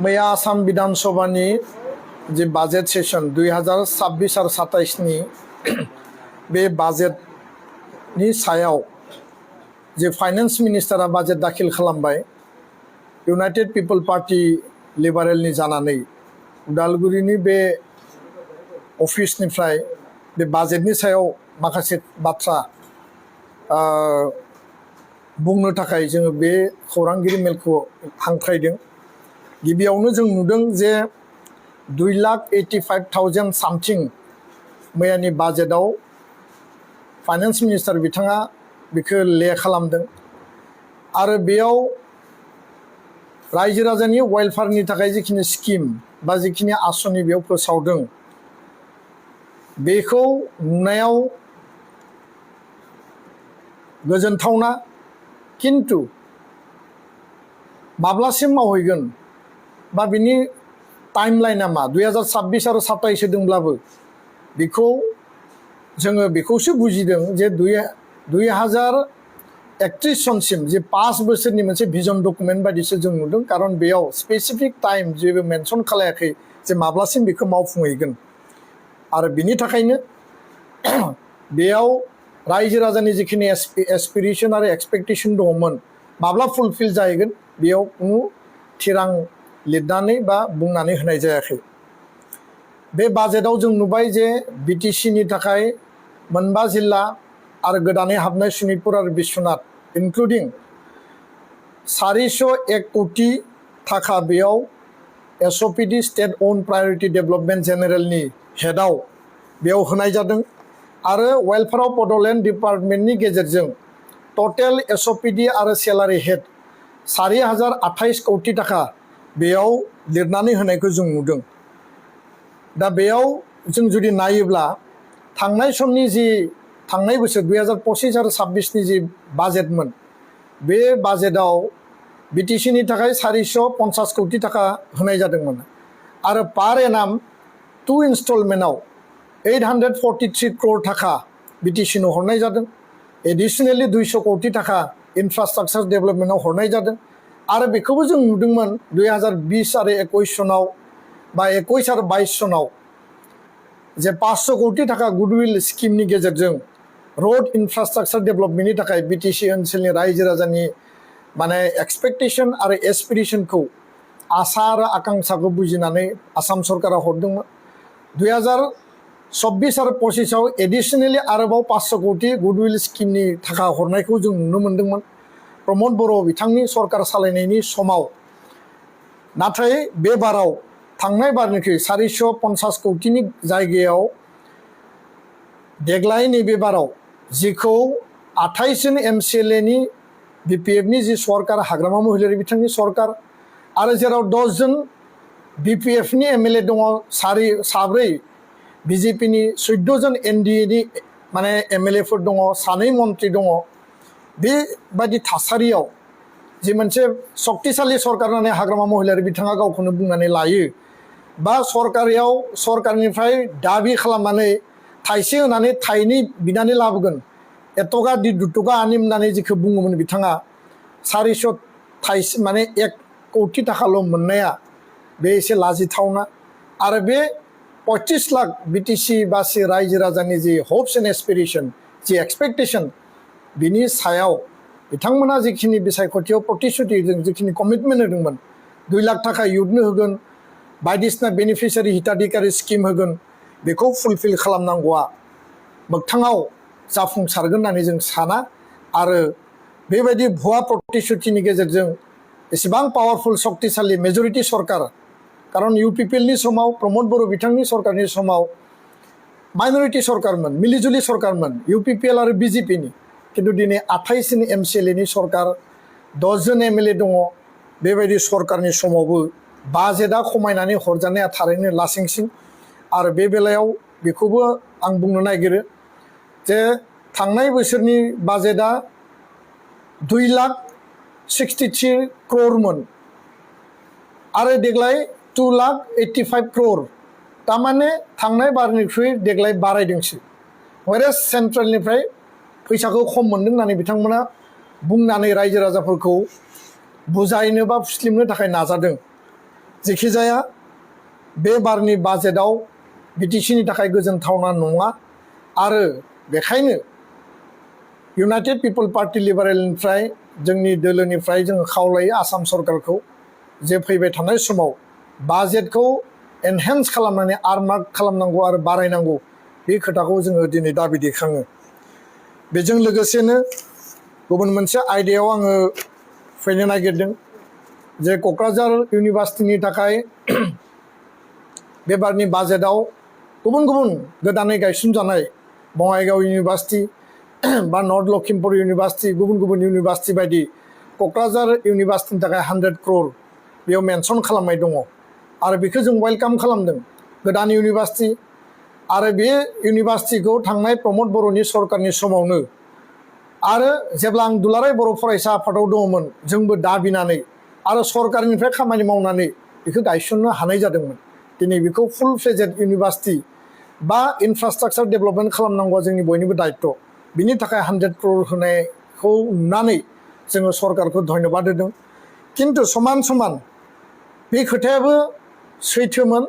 मैया आसाम विधानसभानि जे budget session 2026 आरो 27 नि बे बाजेटनि सायाव जे फाइनेन्स मिनिस्टारा बाजेट दाखिल खालामबाय इउनाइटेड पिपल पार्टी लिबारेलनि जानानै उदालगुरिनि बे अफिसनिफ्राय बे बाजेटनि सायाव माखासे बाथ्रा बुंनो थाखाय जोङो बे खौरांगिरि मेलखौ हांख्रायदों। गिबियावनो जों नुदों जे 2,85,000 सामथिं मैयानि बाजेटआव फाइनेन्स मिनिस्टार बिथाङा बेखौ ले खालामदों आरो बेयाव रायजो राजानि वेलफेयारनि थाखाय जिखिनि स्किम बा जिखिनि आसनि बेयाव फोसावदों बेखौ नुनायाव गोजोनथावना, किन्तु माब्लासिम मावहैगोन बा बिनि टाइमलाइना मा 2026 आरो 27 होदोंब्लाबो बेखौ जोङो बेखौसो बुजिदों जे 2031 सनसिम जे 5 बोसोरनि मोनसे भिजन डकुमेन्ट बायदिसो जों नुदों, खारन बेयाव स्पेसिफिक टाइम जेबो मेनसन खालायाखै जे माब्लासिम बेखौ मावफुंहैगोन आरो बिनि थाखायनो बेयाव रायजो राजानि जिखिनि एसपिरेसन आरो एक्सपेक्टेसन दङमोन माब्ला फुलफिल जाहैगोन बेयाव कुनु थिरां लिरनानै बा बुंनानै होनाय जायाखै। बे बाजेटआव जों नुबाय जे बिटिसिनि थाखाय 5 जिल्ला आरो गोदानै हाबनाय शनितपुर आरो बिश्वनाथ इनक्लुडिं 401 कोटि थाखा बेयाव एसअपिडि स्टेट अन प्रायोरिटी डेभलपमेन्ट जेनेरेलनि हेडआव बेयाव होनाय जादों आरो वेलफेयार अफ बड'लेण्ड डिपार्टमेन्टनि गेजेरजों टटेल एसअपिडि आरो सेलारि हेड 4,028 कोटि थाखा बेयाव लिरनानै होनायखौ जों नुदों। दा बेयाव जों जुदि नायोब्ला थांनाय समनि जि थांनाय बोसोर 2025 आरो 26 नि जि बाजेटमोन बे बाजेटआव बिटिसिनि थाखाय 450 कोटि थाखा होनाय जादोंमोन आरो पार एनाम 2 इनस्टलमेन्टआव 843 करोड़ थाखा बिटिसिनो हरनाय जादों। एडिशनेलि 200 कोटि थाखा इनफ्रास्ट्राक्चार डेभलपमेन्टआव हरनाय जादों आरो बेखौबो जों नुदोंमोन 2020 आरो 21 सनाव बा 21 आरो 22 सनाव जे 500 कोटि थाखा गुडविल स्किमनि गेजेरजों रोड इनफ्रास्ट्राक्चार डेभलपमेन्टनि थाखाय बिटिसि ओनसोलनि रायजो राजानि माने एक्सपेक्टेसन आरो एसपिरेसनखौ आसा आरो आकांक्षाखौ बुजिनानै आसाम सरकारा हरदोंमोन। 2026 आरो 25 आव एडिशनेलि आरोबाव 500 कोटि गुडविल स्किमनि थाखा हरनायखौ जों नुनो मोन्दोंमोन प्रमद बर' बिथांनि सरकार सालायनायनि समाव। नाथाय बे बाराव थांनाय बारनिख्रुइ 450 कोटिनि जायगायाव देग्लाय नैबे बाराव जिखौ 28 जन एमसिएलएनि बिपिएफनि जि सरकार हाग्रामा महिलारि बिथांनि सरकार आरो जेराव 10 जन बिपिएफनि एमएलए दङ, 4 बिजेपिनि 14 जन एनडिएनि माने एमएलएफोर दङ, 2 मन्त्रि दङ। बेबायदि थासारियाव जि मोनसे शक्तिशाली सरकार होननानै हाग्रामा महिलारि बिथाङा गावखौनो बुंनानै लायो बा सरकारनिफ्राय दाबि खालामनानै थाइसे होनानै थाइनै बिनानै लाबोगोन एटका दि दुटका आनिम होननानै जिखौ बुङोमोन बिथाङा 400 माने 1 कोटि थाखाल' मोननाया बे एसे लाजिथावना आरो बे 25 लाख बिटिसि बासि रायजो राजानि जि हप्स एन्ड एसपिरेसन जि एक्सपेक्टेसन बिनि सायाव बिथांमोना जिखिनि बिसायख'थियाव प्रतिश्रुतिजों जिखिनि कमिटमेन्ट होदोंमोन 2 लाख थाखा इयुथनो होगोन बायदिसिना बेनिफिसियारि हिताधिकारि स्किम होगोन बेखौ फुलफिल खालामनांगौआ मोगथाङाव जाफुंसारगोन होननानै जों साना आरो बेबायदि भुवा प्रतिश्रुतिनि गेजेरजों एसेबां पावारफुल शक्तिशाली मेजरिटी सरकार, खारन इउपिपिएलनि समाव प्रमद बर' बिथांनि सरकारनि समाव माइनरिटी सरकारमोन, मिलिजुलि सरकारमोन इउपिपिएल आरो बिजेपिनि, किन्तु दिनै 28 जन एमसिएलएनि सरकार 10 जन एमएलए दङ। बेबायदि सरकारनि समावबो बाजेटआ खमायनानै हरजानाया थारैनो लासिंसिं आरो बे बेलायाव बेखौबो आं बुंनो नागिरो जे थांनाय बोसोरनि बाजेटआ 2,63 करोड़मोन आरो देग्लाय 2,85 करोड़, तारमाने थांनाय बारनिख्रुइ देग्लाय बारायदोंसो। वेरेस सेन्ट्रेलनिफ्राय फैसाखौ खम मोन्दों होननानै बिथांमोना बुंनानै रायजो राजाफोरखौ बुजायनो बा फुस्लिमनो थाखाय नाजादों। जेखिजाया बे बारनि बाजेटआव बिटिसिनि थाखाय गोजोनथावना नङा आरो बेखायनो इउनाइटेड पिपल पार्टी लिबारेलनिफ्राय जोंनि दोलोनिफ्राय जोङो खावलायो आसाम सरकारखौ जे फैबाय थानाय समाव बाजेटखौ एनहेन्स खालामनानै आर्मार्क खालामनांगौ आरो बारायनांगौ बे खोथाखौ जोङो दिनै दाबि दैखाङो। बेजों लोगोसेनो गुबुन मोनसे आयदायाव आङो फैनो नागिरदों जे क'क्राझार इउनिभार्सिटिनि थाखाय बे बारनि बाजेटआव गुबुन गुबुन गोदानै गायसनजानाय बङाइगाव इउनिभार्सिटि बा नर्थ लखिमपुर इउनिभार्सिटि गुबुन गुबुन इउनिभार्सिटि बायदि क'क्राझार इउनिभार्सिटिनि थाखाय 100 crore बेयाव मेनसन खालामनाय दङ आरो बेखौ जों वेलकाम खालामदों गोदान इउनिभार्सिटि आरो बे इउनिभार्सिटिखौ थांनाय प्रमद बर'नि सरकारनि समावनो आरो जेब्ला आं दुलाराय बर' फरायसा आफादाव दङमोन जोंबो दाबिनानै आरो सरकारनिफ्राय खामानि मावनानै बेखौ गायसननो हानाय जादोंमोन। दिनै बेखौ फुल फ्लेजेड इउनिभार्सिटि बा इनफ्रास्ट्राक्चार डेभेलपमेन्ट खालामनांगौआ जोंनि बयनिबो दायित्व। बिनि थाखाय 100 crore होनायखौ नुनानै जोङो सरकारखौ धन्यबाद होदों। किन्तु समान समान बे खोथायाबो सैथोमोन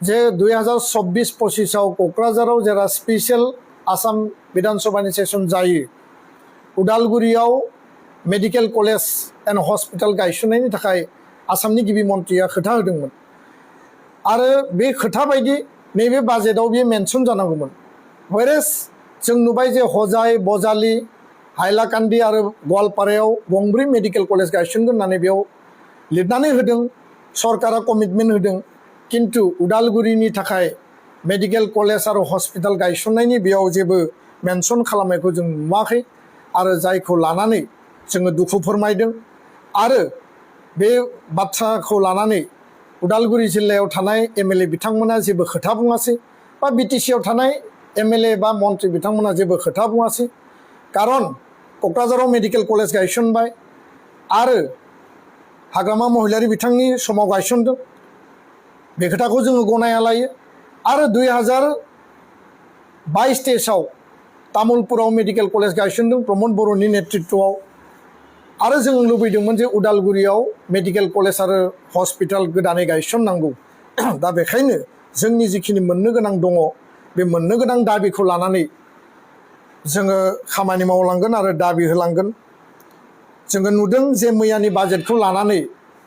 जे 2024-25आव क'क्राझाराव जेला स्पेसियेल आसाम बिधान सभानि सेसन जायो उदालगुरियाव मेडिकेल कलेज एन्ड हस्पिटाल गायसननायनि थाखाय आसामनि गिबि मन्थ्रिया खोथा होदोंमोन आरो बे खोथा बायदि नैबे बाजेटआव बेयो मेनसन जानांगौमोन। व्हेरेज जों नुबाय जे हजाय बजालि हाइलाकान्दि आरो गवालपारायाव गंब्रै मेडिकेल कलेज गायसनगोन होननानै बेयाव लिरनानै होदों सरकारा कमिटमेन्ट होदों किन्तु उदालगुरिनि थाखाय मेडिकेल कलेज आरो हस्पिटाल गायसननायनि बेयाव जेबो मेनसन खालामनायखौ जों नुवाखै आरो जायखौ लानानै जोङो दुखु फोरमायदों आरो बे बाथ्राखौ लानानै उदालगुरि जिल्लायाव थानाय एमएलए बिथांमोना जेबो खोथा बुङासै बा बिटिसिआव थानाय एमएलए बा मन्थ्रि बिथांमोना जेबो खोथा बुङासै कारन क'क्राझाराव मेडिकेल कलेज गायसनबाय आरो हाग्रामा महिलारि बिथांनि समाव गायसनदों बे खोथाखौ जोङो गनायना लायो आरो 2022-23आव तामुलपुराव मेडिकेल कलेज गायसनदों प्रमद बर'नि नेतृत्वआव आरो जों लुबैदोंमोन जे उदालगुरियाव मेडिकेल कलेज आरो हस्पिटाल गोदानै गायसननांगौ। दा बेखायनो जोंनि जिखिनि मोननो गोनां दङ बे मोननो गोनां दाबिखौ लानानै जोङो खामानि मावलांगोन आरो दाबि होलांगोन। जोङो नुदों जे मैयानि बाजेटखौ लानानै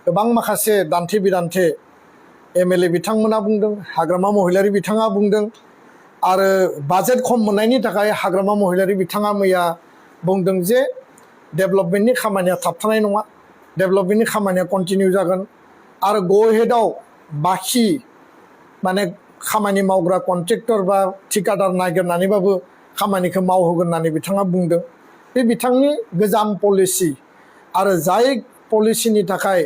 गोबां माखासे दान्थे बिदान्थे एमएलए बिथांमोना बुंदों हाग्रामा महिलारि बिथाङा बुंदों आरो बाजेट खम मोननायनि थाखाय हाग्रामा महिलारि बिथाङा मैया बुंदों जे डेभेलपमेन्टनि खामानिया थाबथानाय नङा डेभेलपमेन्टनि खामानिया कन्टिनिउ जागोन आरो ग'हेडआव बाखि माने खामानि मावग्रा कन्ट्रेक्टर बा ठिकादार नागिरनानैबाबो खामानिखौ मावहोगोन होननानै बिथाङा बुंदों। बे बिथांनि गोजाम पलिसि आरो जाय पलिसिनि थाखाय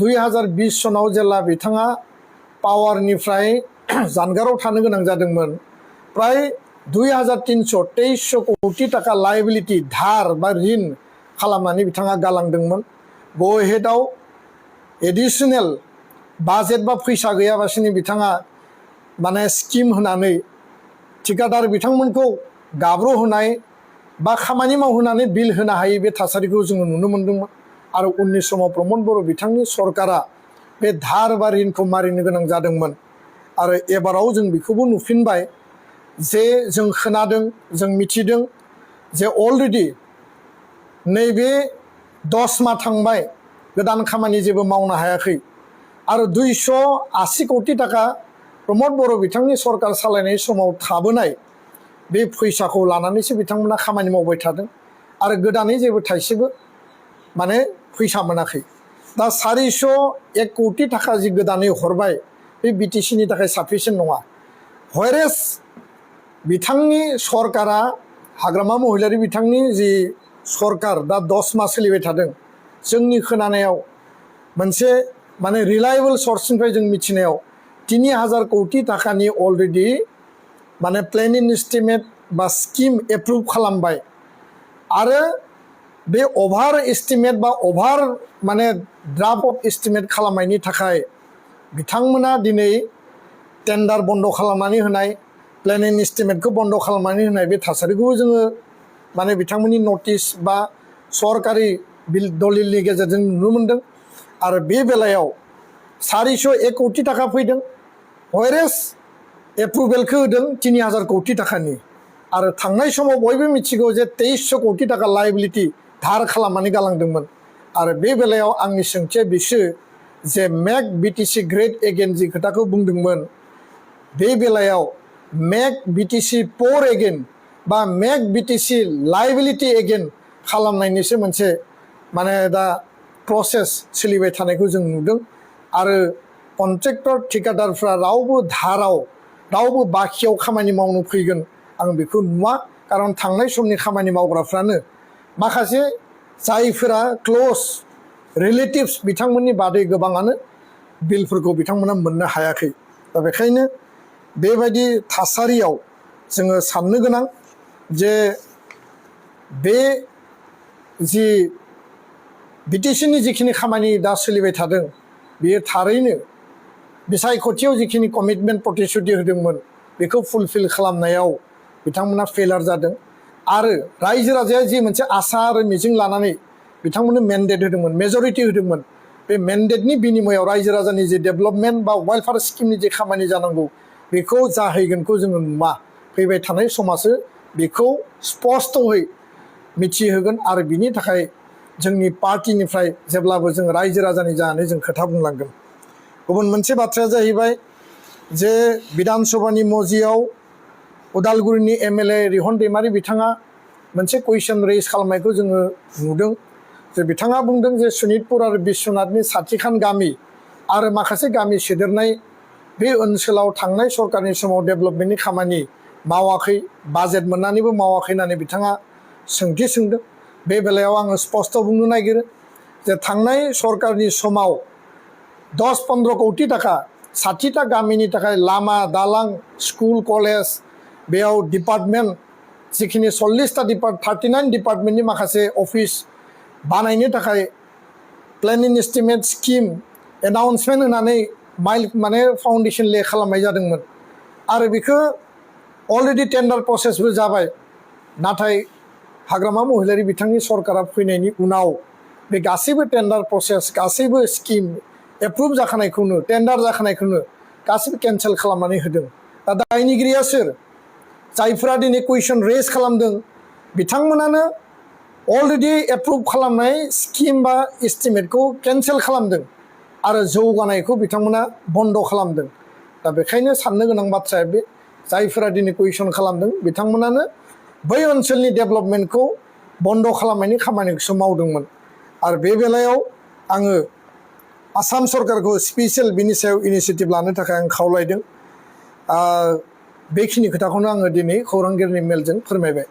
2020 सनाव जेला बिथाङा पावारनिफ्राय जानगाराव थानो गोनां जादोंमोन प्राय 2300 कोटि टाका लायबिलिटि धार बा ऋण खालामनानै बिथाङा गालांदोंमोन। ग'हेडआव एडिशनेल बाजेट बा फैसा गैयाबासिनो बिथाङा माने स्किम होनानै ठिकादार बिथांमोनखौ गाब्र'होनाय बा खामानि मावहोनानै बिल होनो हायै बे थासारिखौ जोङो नुनो मोन्दोंमोन आरो उननि समाव प्रमद बर' बिथांनि सरकारा बे धार बा ऋणखौ मारिनो गोनां जादोंमोन आरो एबाराव जों बेखौबो नुफिनबाय जे जों खोनादों जों मिथिदों जे अलरेडि नैबे 10 माह थांबाय गोदान खामानि जेबो मावनो हायाखै आरो 280 कोटि टाका प्रमद बर' बिथांनि सरकार सालायनाय समाव थाबोनाय बे फैसाखौ लानानैसो बिथांमोना खामानि मावबाय थादों आरो गोदानै जेबो थाइसेबो माने फैसा मोनाखै। दा 401 कोटि टाका जि गोदानै हरबाय बे बिटिसिनि थाखाय साफिसियेन्ट नङा। व्हेरेज बिथांनि सरकारा हाग्रामा महिलारि बिथांनि जि सरकार दा 10 माह सोलिबाय थादों जोंनि खोनानायाव मोनसे माने रिलायेबल सर्सनिफ्राय जों मिथिनायाव 3000 कोटि टाकानि अलरेडि माने प्लेनिं एस्टिमेट बा स्किम एप्रुभ खालामबाय आरो बे अभार एस्टिमेट बा अभार माने ड्राफ्ट अफ एस्टिमेट खालामनायनि थाखाय बिथांमोना दिनै टेन्डार बन्द खालामनानै होनाय प्लेनिं एस्टिमेटखौ बन्द खालामनानै होनाय बे थासारिखौबो जोङो माने बिथांमोननि नटिस बा सरकारि दलिलनि गेजेरजों नुनो मोनदों आरो बे बेलायाव 401 कोटी टाका फैदों व्हेरेस एप्रुभेलखौ होदों 3000 कोटी टाकानि आरो थांनाय समाव बयबो मिथिगौ जे 2300 कोटी टाका लायबिलिटि धार खालामनानै गालांदोंमोन आरो बे बेलायाव आंनि सोंथिया बिसो जे मेक बिटिसि ग्रेट एगेन जि खोथाखौ बुंदोंमोन बे बेलायाव मेक बिटिसि पोर एगेन बा मेक बिटिसि लायबिलिटि एगेन खालामनायनिसो मोनसे माने दा प्रसेस सोलिबाय थानायखौ जों नुदों आरो कन्ट्रेक्टर ठिकादारफ्रा रावबो धाराव रावबो बाखियाव खामानि मावनो फैगोन आं बेखौ नुवा खारन थांनाय समनि खामानि मावग्राफ्रानो माखासे जायफोरा क्लोज रिलेटिभ्स बिथांमोननि बादै गोबाङानो बिलफोरखौ बिथांमोना मोननो हायाखै दा बेखायनो बेबायदि थासारियाव जोङो साननो गोनां जे बे जि बिटिसिनि जिखिनि खामानि दा सोलिबाय थादों बेयो थारैनो बिसायख'थियाव जिखिनि कमिटमेन्ट प्रतिश्रुति होदोंमोन बेखौ फुलफिल खालामनायाव बिथांमोना फेलार जादों आरो रायजो राजाया जि मोनसे आसा आरो मिजिं लानानै बिथांमोननो मेन्डेट होदोंमोन मेजरिटि होदोंमोन बे मेन्डेटनि बिनिमयाव रायजो राजानि जि डेभेलपमेन्ट बा वेलफेयार स्किमनि जि खामानि जानांगौ बेखौ जाहैगोनखौ जोङो नुवा फैबाय थानाय समासो बेखौ स्पष्टयै मिथिहोगोन आरो बिनि थाखाय जोंनि पार्टिनिफ्राय जेब्लाबो जों रायजो राजानि जानानै जों खोथा बुंलांगोन गुबुन मोनसे बाथ्राया जाहैबाय जे बिधान सभानि मजियाव उदालगुरिनि एमएलए रिहन दैमारि बिथाङा मोनसे कुइसन रेज खालामनायखौ जोङो नुदों जे बिथाङा बुंदों जे सनितपुर आरो बिश्वनाथनि साथिखान गामि आरो माखासे गामि सोदेरनाय बे ओनसोलाव थांनाय सरकारनि समाव डेभेलपमेन्टनि खामानि मावाखै बाजेट मोननानैबो मावाखै होननानै बिथाङा सोंथि सोंदों बे बेलायाव आङो स्पष्ट बुंनो नागिरो जे थांनाय सरकारनि समाव 10-15 कोटी टाका 60टा गामिनि थाखाय लामा दालां स्कुल कलेज बेयाव डिपार्टमेन्ट जिखिनि 40टा 39 डिपार्टमेन्टनि माखासे अफिस बानायनो थाखाय प्लेनिं एस्टिमेट स्किम एनाउन्समेन्ट होनानै माने फाउन्डेसन ले खालामनाय जादोंमोन आरो बेखौ अलरेडि टेन्डार प्रसेसबो जाबाय नाथाय हाग्रामा महिलारि बिथांनि सरकारा फैनायनि उनाव बे गासैबो टेन्डार प्रसेस गासैबो स्किम एप्रुभ जाखानायखौनो टेन्डार जाखानायखौनो गासैबो केन्सेल खालामनानै होदों दा दायनिगिरिया सोर जायफोरा दिनै कुइसन रेज खालामदों बिथांमोनानो अलरेडि एप्रुभ खालामनाय स्किम बा एस्टिमेटखौ केन्सेल खालामदों आरो जौगानायखौ बिथांमोना बन्द खालामदों दा बेखायनो साननो गोनां बाथ्राया बे जायफोरा दिनै कुइसन खालामदों बिथांमोनानो बै ओनसोलनि डेभेलपमेन्टखौ बन्द खालामनायनि खामानिखौसो मावदोंमोन आरो बे बेलायाव आङो आसाम सरकारखौ स्पेसियेल बिनि सायाव इनिशिएटिभ लानो थाखाय आं खावलायदों बेखिनि खोथाखौनो आङो दिनै खौरांगिरिनि मेलजों फोरमायबाय